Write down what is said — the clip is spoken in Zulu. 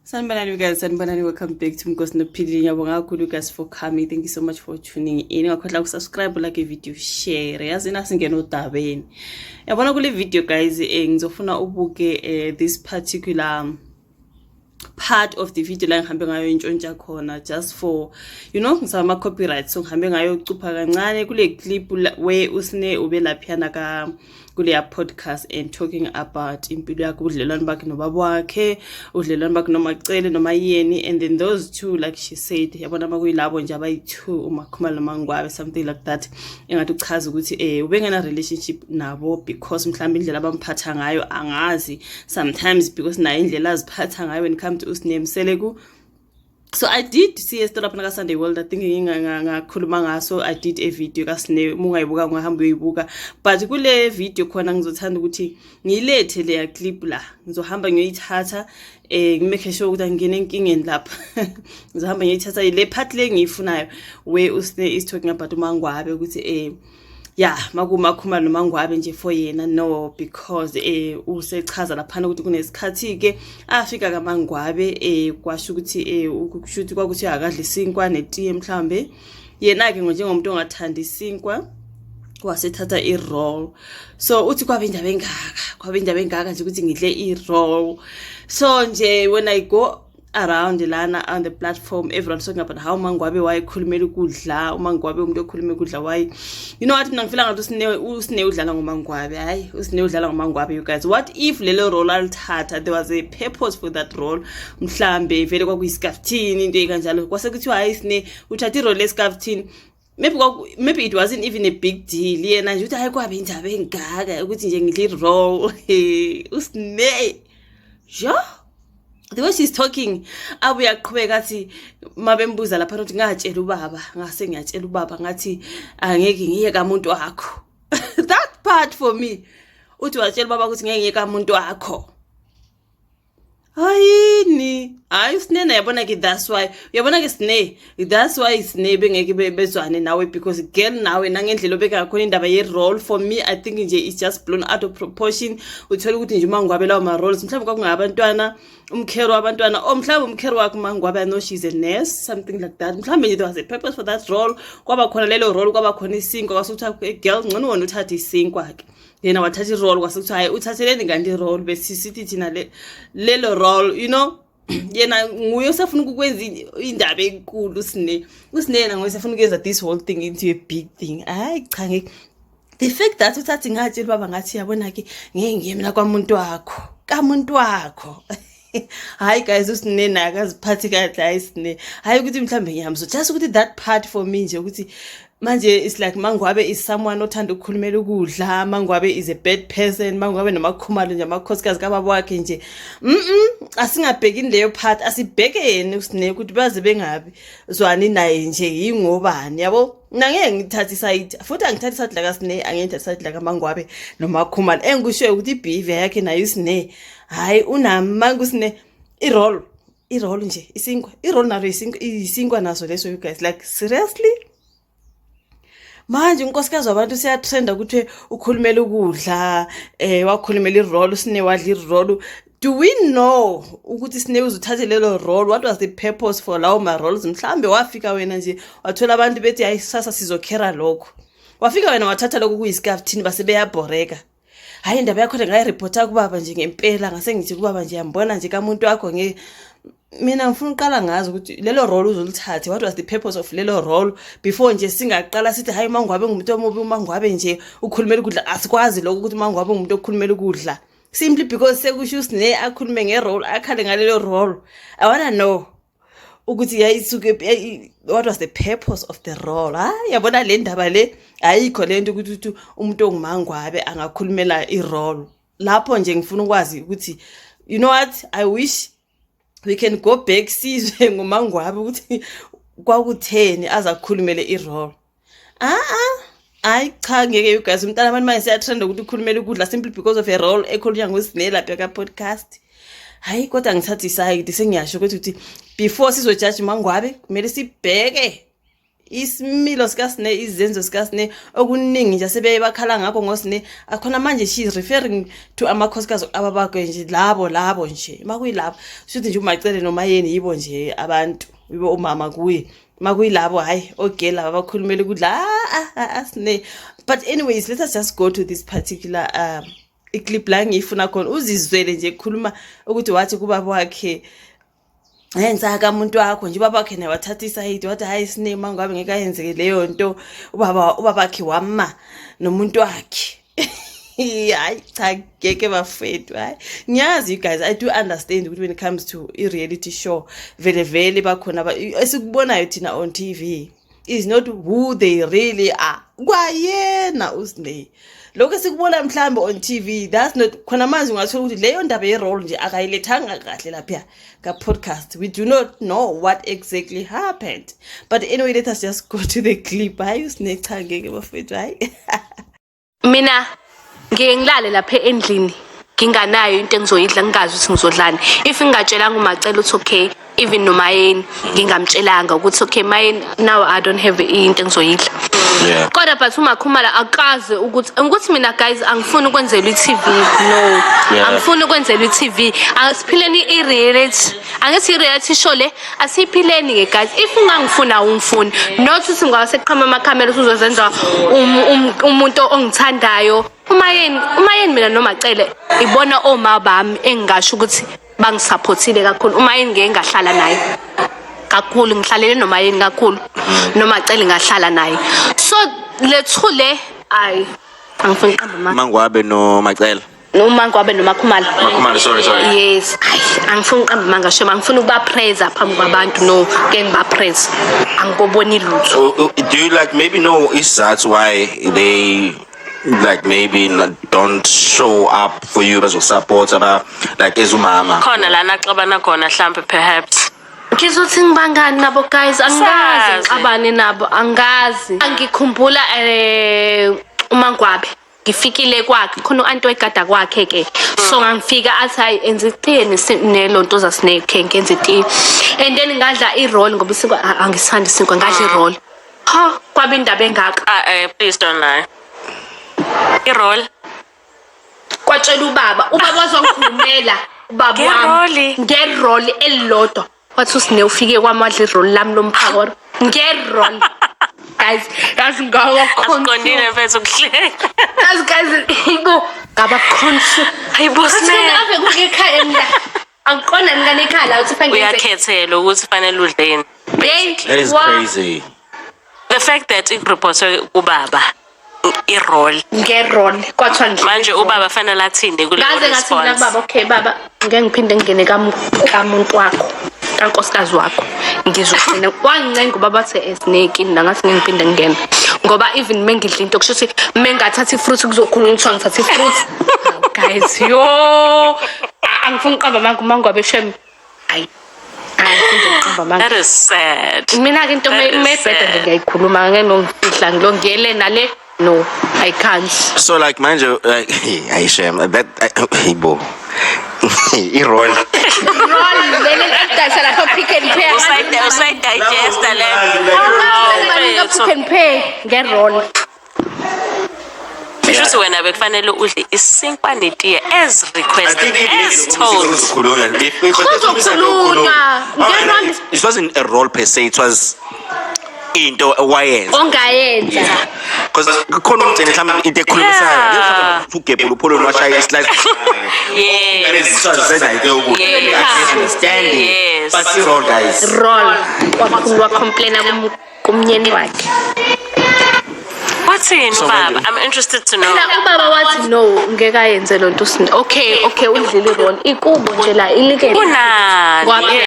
Sanibonani you guys, sanibonani. Welcome back to Mkosi Nophilile. Ngiyabonga kakhulu you guys for coming. Thank you so much for tuning in. Ungakhohlwa ukusubscribe, like i-video, share. Yazi nasingena odabeni. Yabona kule video guys, ngizofuna ubuke this particular part of the video la ngihambe ngayo intshontsha khona just for ngisaba ama copyright, so ngihambe ngayo cupha kancane kule clip where uSne ube laphiyana ka kuleya podcast and talking about impilo yakhe, ubudlelwane bakhe nobaba wakhe, ubudlelwane bakhe noMacele noMayeni, and then those two, like she said, yabona makuyilabo nje abayi-two, uMakhumalo noMangwabe, something like that, engathi uchaza ukuthi ubengena relationship nabo because mhlawumbe indlela abamphatha ngayo, angazi, sometimes because naye indlela aziphatha ngayo when it comes to uSne Mseleku. So I did see a story lapha ka-Sunday World, I think ngakhuluma ngaso. I did a video kaSne, uma ungayibuka ungahamba uyoyibuka, but kule video khona ngizothanda ukuthi ngiyilethe leya clip la. Ngizohamba ngiyoyithatha, ngimake sure ukuthi angingene enkingeni lapha. Ngizohamba ngiyoyithatha le part le ngiyifunayo where uSne is talking about uMangwabe, ukuthi ya makumakhumalo noMangwabe nje for yena, no, because usechaza laphana ukuthi kunesikhathi ke afika kaMangwabe, kwasho ukuthi kusho ukuthi kwakuthi akadla isinkwa netiye mhlambe. Yena ke njengomuntu ongathanda isinkwa wasethatha i-roll, so uthi kwabe indaba engaka, kwabe indaba engaka nje ukuthi ngidle i-roll. So nje when I go around lana on the platform, everyone talking about how Mangwabe wayekhulumela ukudla, uMangwabe umuntu okhuluma ukudla. Why, you know what, mina ngifila ngathi uSne udlala ngoMangwabe. Hayi, uSne udlala ngoMangwabe, you guys. What if lelo roll alithatha, there was a purpose for that roll? Mhlambe vele kwakuyiskafthini, into ekanjalo, kwase kuthiwa hayi, Sne uthatha iroll lesikafthini. Maybe it wasn't even a big deal. Yena nje uthi hayi, kwabe indaba engaka ukuthi nje ngidle i-roll. USne jo, the way she's talking, abuye aqhubeka athi mabembuza lapha ukuthi ngatshela ubaba, ngase ngiyatshela ubaba ngathi angeke ngiye kamuntu wakho. That part for me, uthi watshela ubaba ukuthi ngeke ngiye kamuntu wakho. Hayini, hayi, uSinena, yabona ke, that's why, uyabona ke Sine, that's why Sine bengeke bezwane nawe, because girl, nawe nangendlela obeka ngakhona indaba ye-roll, for me I think nje it's just blown out of proportion. Uthola ukuthi nje uMangwabe lawo ma-rolls mhlawumbe kwakungabantwana, umkhero wabantwana, or mhlawumbe umkhero wakhe uMangwabe, I know she's a nurse, something like that. Mhlawumbe nje there was a purpose for that roll. Kwaba khona lelo roll, kwaba khona isinkwa, kwase kuthiwa, "Girl, ngcono wona uthathe isinkwa ke." Yena wathatha iroll, kwase kuthiwa, "Hayi, uthatheleni kanti iroll?" Besisithi thina lelo roll, yena nguye osafuna ukukwenza indaba enkulu. Usine, uSine yena nguye osafuna ukuyenza this whole thing into a big thing. Hayi cha, ngeke. The fact that uthathi ngatshela ubaba ngathi, yabona ke, ngeke ngiye mina kwamuntu wakho, kamuntu wakho. Hayi guys, uSine naye akaziphathi kahle. Hayi Sine, hayi ukuthi mhlambe ngiyamzo, just ukuthi that part for me nje, ukuthi manje it's like Mangwabe is someone othanda ukukhulumela ukudla, Mangwabe is a bad person, Mangwabe noMakhumalo nje amakhosikazi kababa wakhe nje. Asingabhekini leyo part, asibheke yena uSine ukuthi baze bengabi zwani naye nje yingobani, yabo. Mina ngeke ngithathe isayidi, futhi angithathi isayidi la kaSine, angeke ngithathe isayidi la kaMangwabe noMakhumalo. Engikushoyo ukuthi i-behavior yakhe nayo uSine, hayi, unamanga uSine. I-roll, i-roll nje, isinkwa, i-roll nalo isinkwa, isinkwa naso leso, you guys, like seriously. Manje unkosikazi wabantu siyatrenda ukuthi ukhulumela ukudla, wakhulumela iroll, uSine wadla iroll. Do we know ukuthi Sine uzuthathe lelo roll? What was the purpose for lawo ma-rolls? Mhlambe wafika wena nje wathola abantu bethi, "Hayi, sasa sizokhera lokho." Wafika wena wathatha lokho kuyisikafthini, base beyabhoreka. Hayi, indaba yakhona ngayiripotha kubaba nje ngempela, ngase ngithi kubaba nje, yambona nje kamuntu wakho nge mina ngifuna uqala ngazi ukuthi lelo roll uzolithathe, what was the purpose of lelo roll, before nje singaqala sithi hayi, uMangwabe ngumuntu omubi, uMangwabe nje ukhulumela ukudla. Asikwazi lokho ukuthi uMangwabe ngumuntu okhulumela ukudla simply because sekusho uSine akhulume nge-roll, akhale ngalelo roll. I wanna know ukuthi yayisuke, what was the purpose of the roll? Hayi, yabona le ndaba le, ayikho lento ukuthi umuntu onguMangwabe angakhulumela i-roll lapho nje. Ngifuna ukwazi ukuthi, you know what, I wish we can go back sizwe ngoMangwabe ukuthi kwakutheni azakhulumele i-roll. Ah ah, hayi cha, ngeke you guys. Umntana abantu manje siyatrenda ukuthi ukhulumele ukudla simply because of a roll ekhulunywa nguSine lapha ka-podcast. Hayi, kodwa ngithatha isayidi, sengiyasho ukuthi before sizojaji uMangwabe kumele sibheke Isimilo sikaSne, izenzo sikaSne, okuningi nje asebeye bakhala ngakho ngoSne. Akhona manje she is referring to amakhosikazi ababakwe nje labo labo nje. Makuyilabo shuthi nje uMacele noMayeni yibo nje abantu, yibo umama kuye. Makuyilabo hayi ogela abakhulumela ukudla ah, ah, ah, Sne. But anyways, let us just go to this particular iclip la ngiyifuna khona uzizwele nje khuluma ukuthi wathi kubaba wakhe yenza kamuntu wakho nje. Ubaba wakhe naye wathatha isayidi, wathi hayi Sne, uma ngabe ngeke ayenzeke leyo nto, ubaba wakhe wama nomuntu wakhe. Hayi cha, ngeke bafethu. Hayi, ngiyazi you guys, I do understand ukuthi when it comes to i-reality show, vele vele bakhona esikubonayo thina on TV is not who they really are. Kwayena uSne, lokho esikubona mhlambe on TV, that's not khona. Manje ungathola ukuthi leyo ndaba ye-roll nje akayilethanga kahle lapha ka-podcast. We do not know what exactly happened, but anyway, let us just go to the clip. Hayi uSne cha, ngeke bafethu, hayi. Mina ngike ngilale lapha endlini nginganayo into engizoyidla, ngingazi ukuthi ngizodlani if ngingatshelanga uMacele ukuthi okay, even noMayeni ngingamtshelanga ukuthi okay Mayeni, now I don't have into engizoyidla. Kodwa but uMakhumalo akaze ukuthi mina guys angifuni ukwenzelwa i-TV, no. Angifuni ukwenzelwa i-TV. Asiphileni i-reality, angithi i-reality show le, asiyiphileni ke guys. If ungangifuni awungifuni, not ukuthi ngoba sekuqhama amakhamera usuzozenza umuntu ongithandayo. Umayeni mina noMacele ibona oma bami engingasho ukuthi bangisupportile kakhulu. Umayeni ngeke ngahlala naye kakhulu, ngihlalele noMayeni kakhulu, noMacele ngahlala naye. So lethule, ayi angifuni qamba amanga. Mangwabe noMacele. Noma Ngwabe noMakhumalo. Makhumalo, sorry, sorry. Yes, hayi angifuni uqamba amanga shem, angifuni ukuba praise phambi kwabantu, no, ke ngiba praise angikoboni lutho. Oh, do you like maybe know isizathu why they like maybe not, don't show up for you bazokusupport aba like ezumama? Khona lana axabana khona mhlambe perhaps. Ngizothi ngibangani nabo guys, angazi. Sazi. Ngixabane nabo angazi. Ngikhumbula uMangwabe ngifikile kwakhe khona u-anti wayegada kwakhe ke, so ngangifika athi hayi enza itiye nelontoza sinekhe, ngenza itiye and then ngadla i-roll ngoba isinkwa angisithandi isinkwa, ngadla i-roll, ha kwaba indaba engaka. Ah, please don't lie, i-roll. Kwatshela ubaba, ubaba wazongikhulumela ubaba wami. Ngeroli? Ngeroli elilodwa. Wathi uSine ufike kwami wadla iroli lami lomphakoro ngeroli. Guys, yazi ngawa. Asiqondile mfethu ukuhleka. Yazi guys, ibo ngaba confused. Hayibo Sne. Ave kuke ekhaya mina angiqonda ngane ekhaya la uthi fanele Uyakhethela ukuthi fanele udleni. Hey. That is crazy. The fact that ikureport kubaba i-roll. Ngeroli kwathiwa ngidle Manje i-roll. ubaba fanele athinde kuleyo Ngaze ngathi mina response? kubaba, okay baba, ngeke ngiphinde ngingene kamuntu wakho, kankosikazi wakho, ngizogcina. Wangincenga ubaba wathi esineki mina, ngathi ngeke ngiphinde ngingene ngoba even mengidla into kusho ukuthi mengathatha ifruit kuzokhulunywa kuthiwa ngithatha ifruit. Hawu, guys, yo, angifuni uqamba amanga, uMangwabe shem, hayi hayi, ukuqamba amanga. That is sad. Mina-ke into That is mebheda nje sad. ngiyayikhuluma, ngeke nongifihla ngilongiyele nale, no, I can't. So like manje like hayi shem, that hayibo i-roll. Roll leli elidayisa lapha Pick and Pay. Usayidigesta le. Banika Pick and Pay nge-roll. Kusho ukuthi wena bekufanele udle isinkwa netiye as requested, as told. Kuzokhulunywa. Nge-roll. It wasn't a roll per se, it was into owayenza. Ongayenza. Because kukhona umgcini mhlawumbe into ekhulumisayo. Ugebhula upholoni washaya islice. Senza into yokuthi I can understand it. But i-roll, guys. Roll wakhulu wacomplaina kumnyeni wakhe. Wathini So ubaba? manje- I'm interested to know. Phela ubaba wathi no, ngeke ayenze lo nto. Okay, okay, udlile i-roll ikubo nje la ilikele. Kunani? Kwabe-